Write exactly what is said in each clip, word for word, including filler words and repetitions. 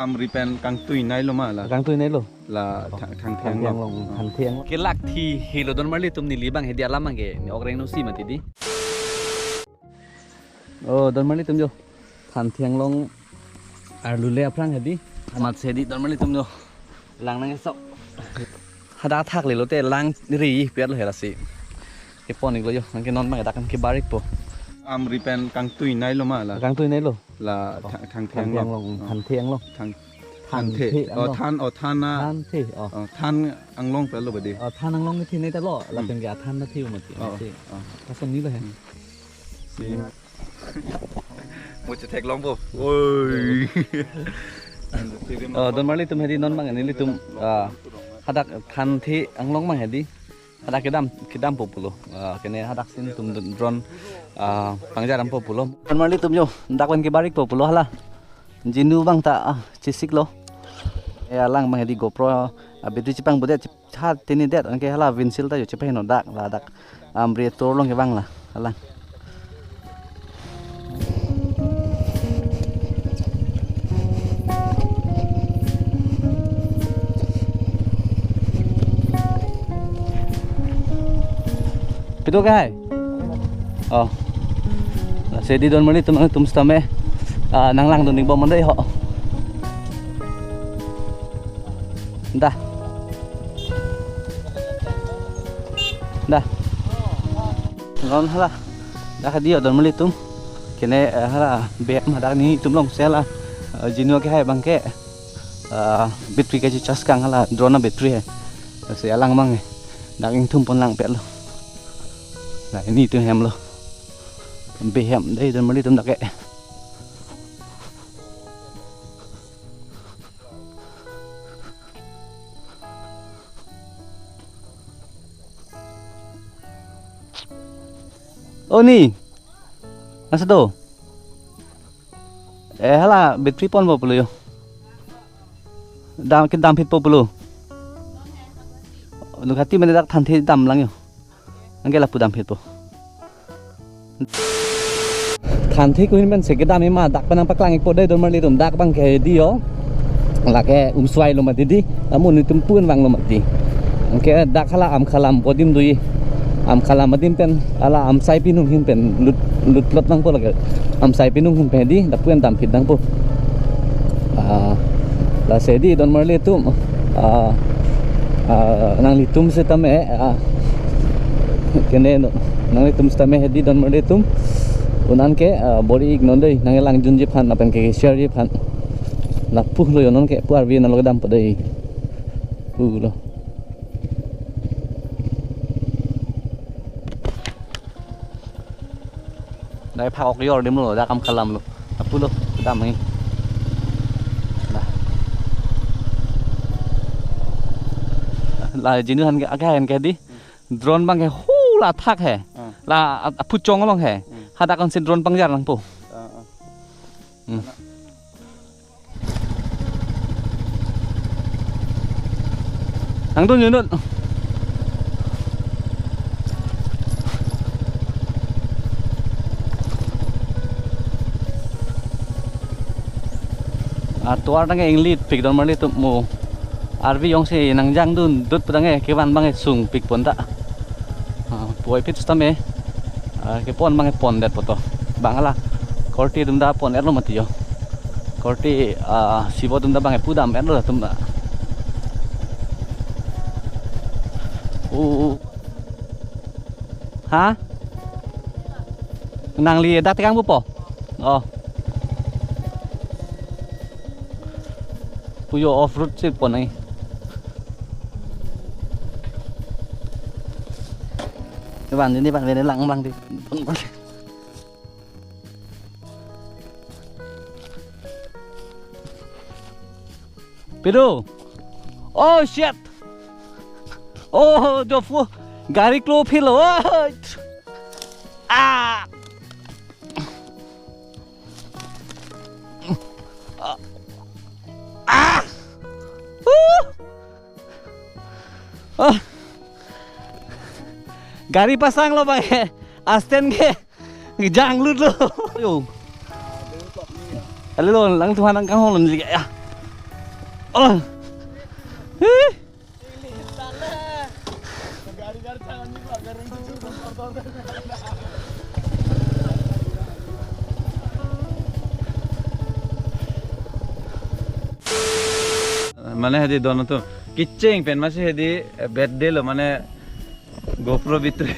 Amri pen kangtui nai lo ma la. Kangtui nai lo. La thang, thang, thang, thang long. Long, thang thang long. Kelak thi helo donmarli atum, neli abang hedi alam abang ke ne ok reng no si mati di. Oh, donmarli atum jo. Thang thang long arlu le aphrang hedi. Amat si hedi donmarli atum jo. Lang nang so. Hadak thak lelo te lang ri per lo hela si. Kepon iklo jo. Nang ke non abang dak ke barik po. Amri pen kangtui nai lo ma la. Kangtui nai lo. La thang, thang, thang long. Thang thang long. Thang, thang the. Thang the. Oh, anglong. Than, oh, than na. Than the, oh. Oh, than anglong pen lo badi. Oh, than anglong ke thi nai ta lo. Hmm. Lapen ke athan na thi mati. Oh, si. Oh. Kason ni lo he. Hmm. Si. Mo chethek long po. Oi. Oh, donmarli atum hedi non abang nelitum, ah, hadak than the anglong abang hedi. Hadak kedam, kedam po pulo. Ah, kene hadak si netum drone, ah, pangjar dampo pulo. Donmarli atum jo, dak pen ke barik po pulo hala. Jinu abang ta, ah, chesik lo. Eh, alang abang hedi GoPro, ah, battery chepang budet, chep-, ha tini det, anke hala windshield ta jo chepaheno dak, ladak. Amri atur along kevang la, alang. Pito ke hai? Oh. Lasi hedi donmarli atum, atum sitame. Ah, nanglangdun ikbom dei ho. Dah. Dah. Ron hala. Dah hedi donmarli atum. Kene, eh, hala bem hadak netum long si hala. Eh, jinu ke hai abang ke. Eh, battery ke charge kang hala drone a battery he. Si alang abang he. Dak ingthum pon lang pet lo. Nah, netum hem lo. Behem dei donmarli atum dak ke. Oh ni. Nasa do. Eh, hala battery pon po pulo jo. Dam, kedam phit po pulo. Nukati mene dak than the dam lang jo. Anke lapu dam phit po. Than the kuhin pen si kedam ma dak pen nangpaklang ikpo dei donmarli atum, dak abang ke hedi jo. Lake umswai lo mati di. Amun netum pun vang lo mati. Anke dak hala Amkhalam adim do he. Amkhalam adim pen hala Amsai pinung ahin pen lut, lut plot nangpo lake. Amsai pinung ahin pen hedi, lapu pen dam phit nangpo. Ah, lasi hedi donmarli atum. Ah, ah, nanglitum sitame, ah, kene no, nanglitum sitame hedi donmarli atum. Un-an ke, ah, bor-i iknon dei, nangkelangjunji aphan, lapen ke share ji aphan. Lapu lo jo non ke, pu arvi nalo kedam po dei. Pu lo. Dai phak ok jor adim lo, dak Amkhalam lo. Lapu lo, kedam nangji. Dah. La jinu aphan ke, ake aphan ke hedi. Drone abang ke hu la thak he. Ah. La a-, aphu chong along he. Hmm. Hadak ansi drone pangjar nangpo. Ah, ah. Hmm. Nangdun jo non. Atovar tangke inglipik donmarli atum mo. Arvi jongsi nangjangdun dut pu tangke kevan abang sungpik pon ta. Ah, puvoiphit sitame. Ah, kepon abang pondet poto. Bang hala. Korte atum ta pon-et lo mati jo. Korte, ah, sibo atum ta abang pu dam-et lo atum ta. Uh, uh. Ha? Nangli dak tekang pupo? Oh. Pu jo off road si pon ai. Van di, van di, lang lang di. Pon, pon. Pido. Oh shit. Oh, jo pu. Gari klo philo. Oh. Ah. Ah. Ah. Uh. Ah. Gari pasang lo bang he. Asten ke. Janglut lo. Yo. Halo, lang tuhan ang kahong lo ni ya. Oh. Hih. Mane hedi don atum kecheng pen masi hedi, eh, birthday lo mane GoPro battery.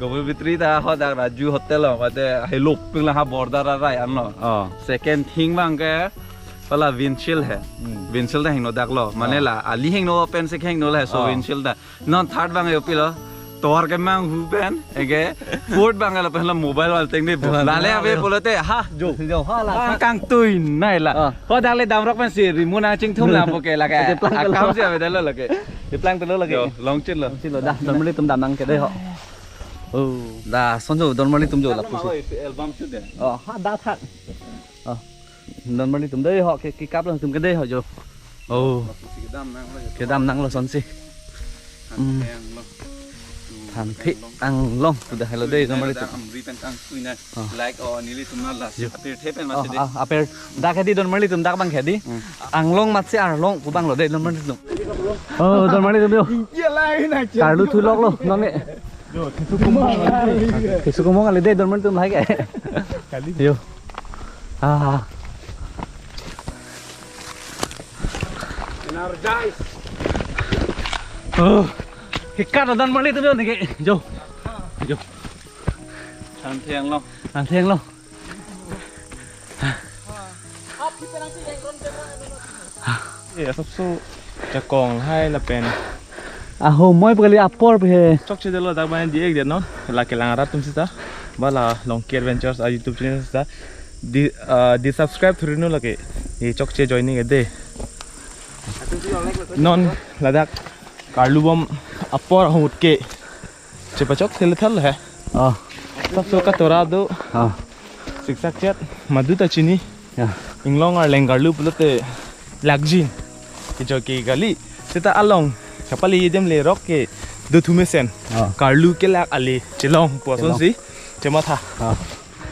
GoPro battery ta hadak Raju Hotel lo, mate helopik lang ha border arai anlo. Oh. Second thing abang ke hala windshield he. Hmm. Windshield ta hingno dak lo. Mane Oh. la ali hingno pen si hingno la he, so Oh. windshield ta. Non third abang yo pilo. Tovar kemang hu pen, eke fourth abang lo pen lo mobile wall teng de. Wall Lale teng ave de. Pulote ha jo. Jo, ha la. Ah, kangtui nai la. Oh. Hadak le damrok pen si rimu nang chingthum la po ke la ke. Ete plang Akam pelo. Si ave dalo la ke. Ete plang pelo la ke. Jo, longchit lo. Longchit lo dah, don marli atum dam nang ke dei ho. Oh, dah, son jo don marli atum jo lapu si. Album shoot de. Oh, ha dah thak. Oh. Don marli atum dei ho, ke, kekap lo atum ke dei ho jo. Oh. Kedam nang lo jo. Kedam nang lo son si. Hmm. Thanthe Anglong. Thanthe Anglong. Sudah helo dei don marli atum. Amri pen kangtui nai. Oh. Like o nelitum na la. Jo. Apirthe pen Oh, masi dei. Ah, apir. Dak hedi don marli atum dak abang hedi. Hmm. Anglong matsi arlong pu abang lo dei don marli atum. Oh, don marli atum jo. Iya lain aja. Karlu thulok lo, non ne. Jo, thisu kumong kali. Thisu kumong kali dei don marli atum lahai ke. Kali. Jo. Ah. Energize. Oh. Kekat don marli atum jo ne ke. Jo. Jo. Thanthe Anglong. Thanthe Anglong. Eh, asapso jakong hai lapen. Aho moi pekali apor pe he. Chokche dolo dak bang di ek dia non. La kelang arat atum sita. Ba la Longki Adventures a YouTube channel sita. Di, ah, di subscribe thurino lake. Di chokche joining ede. Non ladak karlu bom apor ahut ke. Chepachok thele thal he. Oh. Asapso katora do. Oh. Siksak chet madu ta chini. Ya. Inglong arleng karlu pulote lakjin. Kejoi ke kali. Seta along. Kapali idem le rok ke do thumesen. Oh. Karlu kelak ale chelong puason Chelong. Si. Chematha. Oh.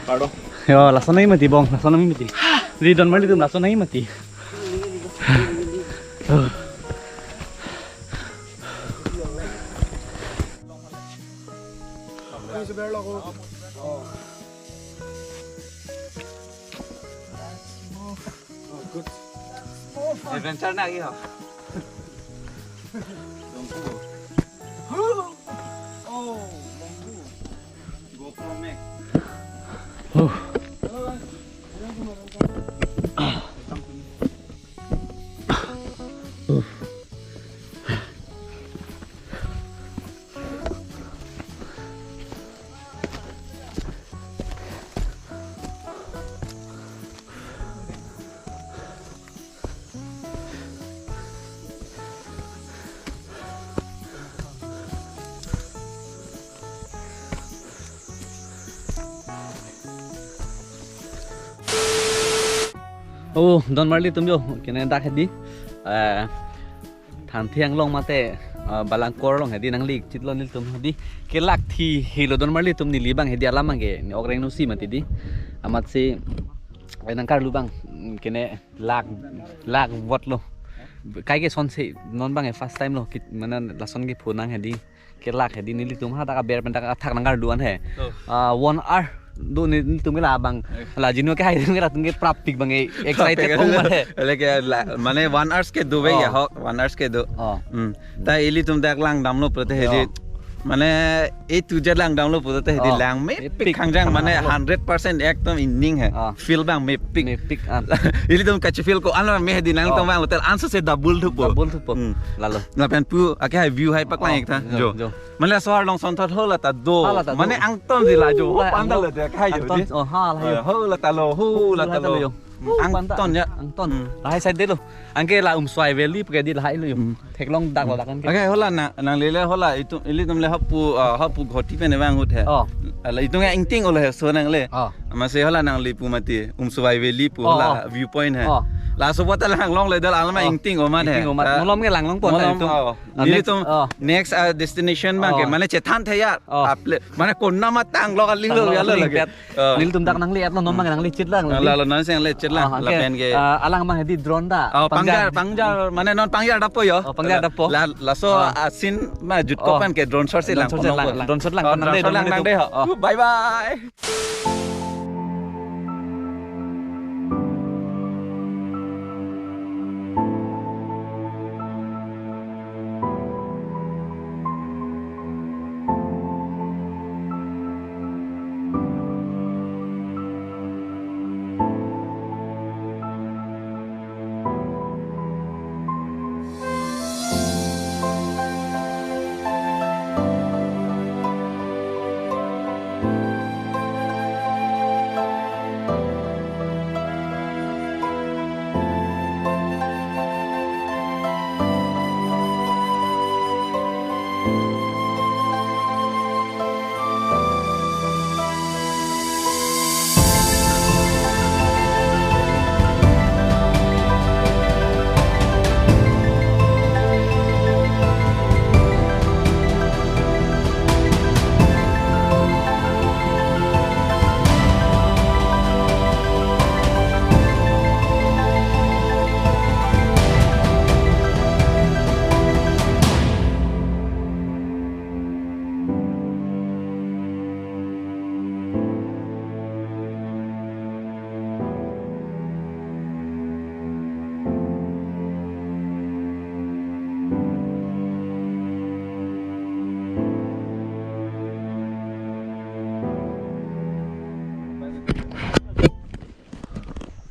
Karlu. Yo, lason nai mati bong, lason nai mati. Di don marli atum lason nai mati. Oh. Adventure na ki ho. Oh, GoPro Max. Oh. Oh, don marli atum jo, kene dak hedi. Eh, Thanthe Anglong mate, ah, Balangkor along hedi nangli chitlo nelitum hedi. Kelak thi helo don marli atum neli bang hedi alam angke ne ok reng nusi mati di. Amatsi, eh, nang karlu bang, mm, kene lak, lak vot lo. Kai ke son se non bang first time lo, kit, mana lason ke phonang hedi. Kelak hedi nelitum ha dak aber pen dak athak nang karlu an he. Oh. Ah, one hour do ne nelitum ke la bang. Eh. La jinu ke hai ke la tum ke prapik bang e excited Prapik. Kong bang he. Lake la, mane one hours ke do ve ya Oh. Hok, one hours ke do. Oh. Hmm. Ta ilitum dak langdamlo pulote hedi. Oh. Mane A to Z langdamlo pulote hedi Oh. lang mepik Mepik. Khangjang mane Khangjang. Hundred percent ekdom ining he. Oh. Feel bang mepik. Mepik an. Ilitum kachi feel ko ano me hedi nang Oh. Tong bang hotel anso se double thupo. Double thupo. Hmm. Lalo. Lapen pu ake hai view hai paklang Oh, ek tha. Jo, Jo. Jo. Mane so arlong son thot ho la ta do. Ha la ta do. Mane angton di la jo. Ho Ho la panda angton. La de khai jo Angton. Di. Oh, ha la jo. Ho la ta lo, ho Ho la la ta ta lo. Lo jo. Hmm, Ho panda. Angton ya. Angton. Hmm. Lahai side de lo. Angke la Umswai Valley pake di lahai lo jo. Hmm. Theklong dak lo dak kan ke. Okay, hola na, nangli le hola itum, ilitum le hapu, ah, hapu ghoti pen vang hut he. Oh. Ala itum ya ingting olo he so nangle. Oh. Amatsi hola nangli pu mati, Umswai Valley pu Oh, hola oh. Viewpoint he. Oh. Laso pota lang longle dal alma Oh. ingting omat he. Ingting omat. Ah, Malom ke lang longpon malom, itu. Oh. Ah, next, Nelitum oh. next, ah, destination abang ke Oh. mane chethan theyar. Oh. Aple, mane konat ma tanglo kali lo Tanglo ya lo kali lagi. Pet. Oh. Nelitum dak nangle-etlo, non abang nangle chit lang. Lalo non si nangle chit lang. Oh, okay. Lapen ke. Ah, alang abang hedi drone ta. Oh, pangjar, pangjar. Pangjar, mane non pangjar dapo yo. Oh, pangjar dapo. La, laso Oh. asin ma jut Oh. kopan ke drone shot si Drone lang shot si kono lang, ko. lang. Drone shot lang Oh, kono drone deh, shot lang drone nang itu. deh ho. Oh. Bye bye.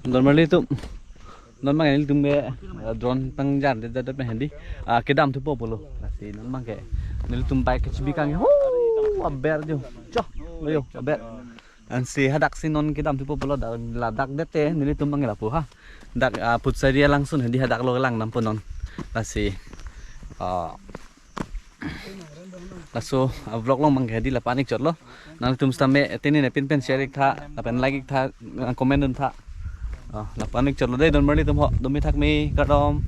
Don marlitum, non abang nelitum ke, eh, drone pangjar det det pen hedi, ah, kedam thupo pulo. Lasi non abang ke nelitum bike kechebi kang ho aber jo, cho lo jo aber. Ansi hadak si non kedam thupo pulo, dak ladak det te nelitum abang lapu ha. Dak, ah, Phutsaria langsun hedi hadak lo lang dampo non. Lasi, ah, laso, ah, vlog along abang ke hedi lapu-an ik chotlo. Nangtum sitame tini ne pin pen share ik tha, lapen like ik tha, ah, comment dun tha. Ah, lapu-an ik chotlo dei don marlitum ho, dumi thak mi kardom.